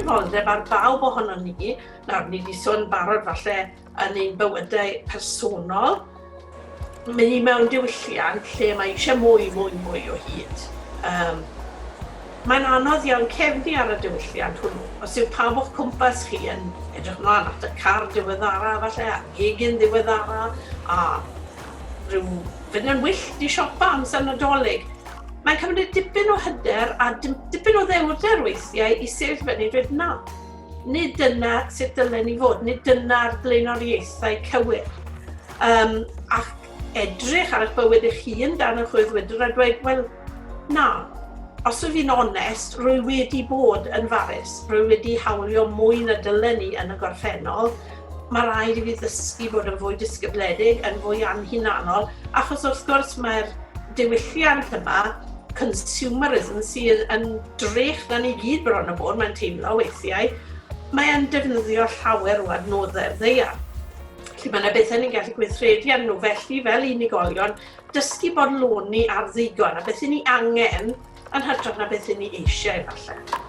gyfrifoldeb ar bawb ohonon ni, nawr ni wedi sôn barod falle yn ein bywydau personol, mynd i mewn diwylliant lle mae eisiau mwy, mwy, mwy o hyd. Um, mae'n anodd iawn cefnu ar y diwylliant hwnnw. Os yw pawb o'ch cwmpas chi yn edrych mlaen at y car diweddara falle, a'r gegin ddiweddara, a rhyw fynd yn wyllt i siopa amser Nadolig. Mae'n cymryd dipyn o hyder a dipyn o ddewrder weithiau i sefyll fyny a dweud na. Nid dyna sut dylen ni fod, nid dyna'r blaenoriaethau cywir. Um, ac edrych ar eich bywyd eich hun dan y chwyddwydr a dweud, wel, na, os ydw fi'n onest, rwy wedi bod yn farus, rwy wedi hawlio mwy na dylen ni yn y gorffennol, mae rhaid i fi ddysgu bod yn fwy disgybledig, yn fwy anhunanol, achos wrth gwrs mae'r diwylliant yma, consumerism, sydd yn drech na ni gyd bron o bod, mae'n teimlo weithiau, mae'n defnyddio llawer o adnoddau'r ddaear. Felly mae yna bethau ni'n gallu gweithredu arnyn nhw felly fel unigolion, dysgu bodloni ar ddigon a beth i ni angen yn hytrach na beth i ni eisiau falle.